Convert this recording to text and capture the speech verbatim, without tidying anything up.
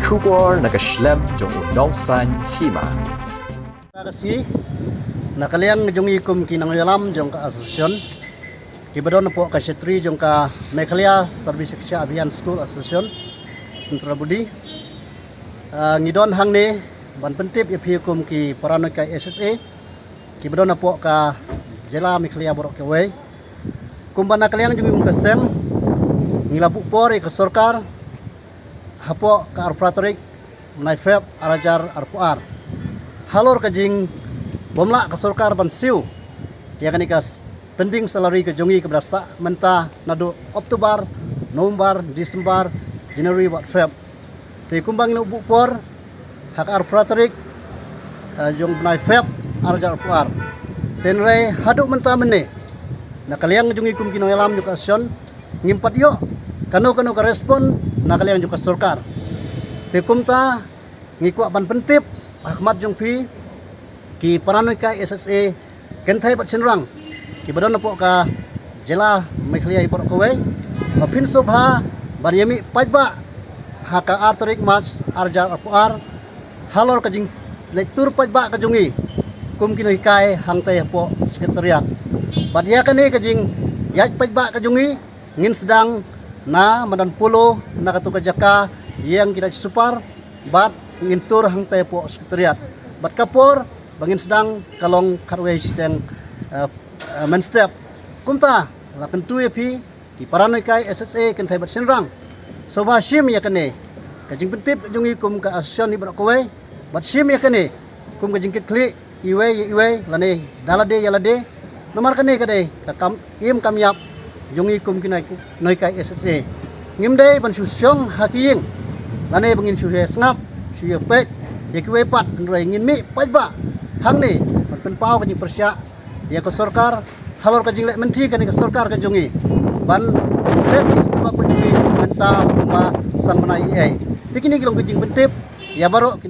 Khubor na ka shlem jong u nongsan hima. Ka sngi, na ka liang jong i kum ki nongïalam jong ka association, ki ba don hapoh ka shatri jong ka Meghalaya Sarvi Shiksha Abhiyan School Association, Central Body. Ah, ngi don hangne ban pyntip ïa phi kum ki para nonghikai S S A, ki ba don hapoh ka jylla Meghalaya baroh kawei. Kumba na ka liang jong i kum ka seng, ngi la buh por ïa ka sorkar hapoh ka arphew phra tarik bnai Feb ar hajar arphew ar. Halor ka jingbymlah ka sorkar ban siew ïa kane ka s-, pending salary ka jong i kaba da sah mynta naduh October, November, December, January bad Feb. Te kumba ngi la buh por ha ka arphew phra tarik, eh, jong bnai Feb ar hajar arphew ar. Te hynrei haduh mynta mynne, na ka liang jong i kum ki nongïalam jong ka association, ngim pat ïoh kano kano ka respond na ka liang jong ka sorkar. Te kumta ngi kwah ban pyntip ha khmat jong phi ki para nonghikai S S A kynthei bad shynrang ki ba don hapoh ka jylla Meghalaya baroh kawei, ba phin sngewbha ban ïa mih paidbah ha ka ar tarik March ar hajar arphew ar halor ka jingleit tur paidbah ka jong i kum ki nonghikai hangtei hapoh Secretariat. Bad ïa kane ka jingïaid paidbah ka jong i ngin sdang na madan polo na katu ka jaka ïeng ki dait super, bad ngin tur hangtei hapoh Secretariat. Bad ka por ba ngin sdang ka long khatwei shiteng, eh, eh, mynstep. Kumta la kyntu ïa phi ki para nonghikai S S A kynthei bad shynrang, sngewbha shim ïa kane ka jingpyntip jong i kum ka association hi baroh kawei, bad shim ïa kane kum ka jingkitkhlieh iwei ïa iwei lane da lade ïa lade. Namar kane ka dei ka kam im kam ïap jong i kum ki nonghikai S S A. Ngim dei ban shu shong ha ki ïing lane ba ngin shu ïa sngap, shu ïa peit ïa kiwei pat, hynrei ngin mih paidbah hangne ban pynpaw ka jingpyrshah ïa ka sorkar halor ka jingleh mynthi kane ka sorkar ka jong i ban set ïa ka tulop ka jong i mynta kumba san bnai ei ei. Te kine ki long ka jingpyntip ïa baroh ki